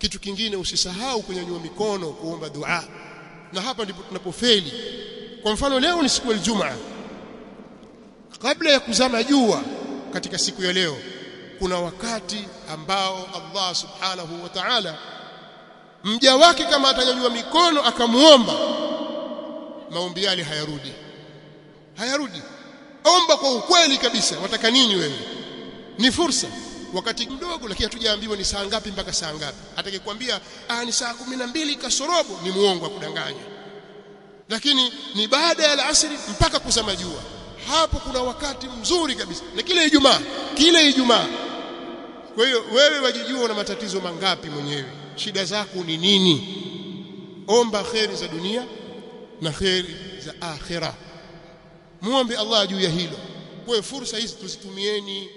Kitu kingine, usisahau kunyanyua mikono kuomba dua, na hapa ndipo tunapofeli. Kwa mfano, leo ni siku ya Ijumaa, kabla ya kuzama jua katika siku ya leo, kuna wakati ambao Allah subhanahu wa ta'ala mja wake kama atanyanyua mikono akamuomba, maombi yale hayarudi, hayarudi. Omba kwa ukweli kabisa, wataka nini wewe? Ni fursa, wakati mdogo, lakini hatujaambiwa ni saa ngapi mpaka saa ngapi. Atakayekwambia ni saa 12 kasorobo ni muongo, akudanganya. Lakini ni baada ya alasiri mpaka kuzama jua, hapo kuna wakati mzuri kabisa, na kila Ijumaa, kila Ijumaa. Kwa hiyo wewe wajijua una matatizo mangapi mwenyewe, shida zako ni nini? Omba kheri za dunia na kheri za akhira, muombe Allah juu ya hilo. Kwa hiyo fursa hizi tuzitumieni.